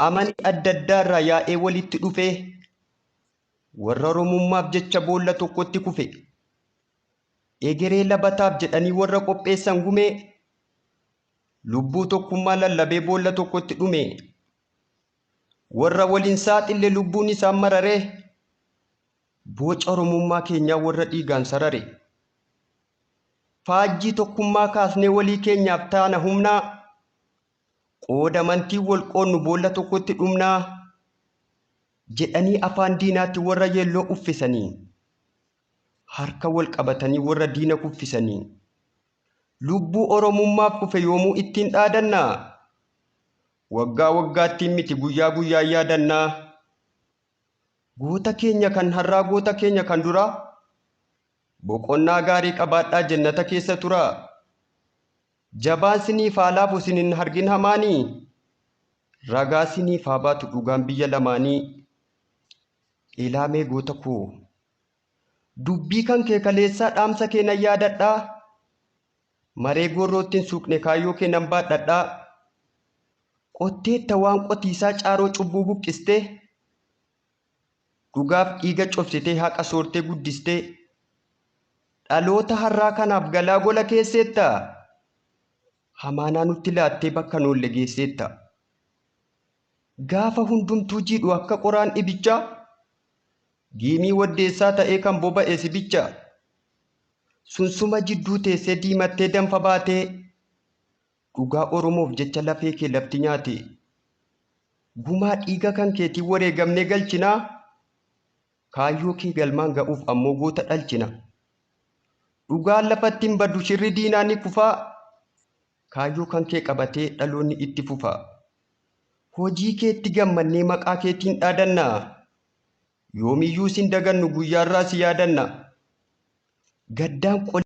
Amantii adda addaarraa yaa'ee walitti dhufee warra Oromummaaf jecha boolla tokkotti kufe. Egeree labataaf jedhanii warra qopheessan gumee lubbuu tokkummaa lallabee boolla tokkotti dhume. Warra waliin saaxille lubbuun isaan mararee booca Oromummaa keenyaa warra dhiigaan sarare. Faajjii tokkummaa kaasnee walii keenyaaf taana humnaa qooda amantii wal qoodnu boolla tokkotti dhumnaa jedhanii afaan diinaatti warra yeelloo uffisanii harka wal qabatanii warra diina kuffisanii lubbuu Oromummaaf kufe yoomuu ittiin dhaadannaa waggaa waggaattiin miti guyyaa guyyaa yaadannaa goota keenya kan har'aa goota keenya kan duraa boqonnaa gaarii qabaadhaa jannata keessa turaa jabaan siniif haa laafu isin hin argin hamaanii ragaa siniif haa baatu dhugaan biyya lamaanii ilaamee goota koo dubbii kan kee kaleessaa dhaamsa kee nan yaadadhaa maree gorrootti hin suuqne kaayyoo kee nan baadhadhaa qotteetta waan qotiisaa caaroo cubbuu buqqistee dhugaaf dhiiga cobsitee haqa soortee guddistee dhaloota har'aa kanaaf galaa gola keesseetta hamaanaa nutti laattee bakka noolle geesseetta gaafa hundumtuu jiidhu akka qoraan ibichaa giimii waddeessaa ta'ee kan boba'e sibicha sunsuma jidduu teessee diimattee danfa baatee dhugaa Oromoof jecha lafee kee lafti nyaate gumaa dhiiga kan keetiin wareegamnee galchinaa kaayyoo kee galmaan ga'uuf ammoo goota dhalchina dhugaan lafatti hin baddu shirri diinaa ni kufaa kaayyoo kan kee qabatee dhaloonni itti fufa hojii keetti gammannee maqaa keetiin dhaadannaa yoomiyyuu sin dagannu guyyaarraa si yaadanna gaddaan qolli.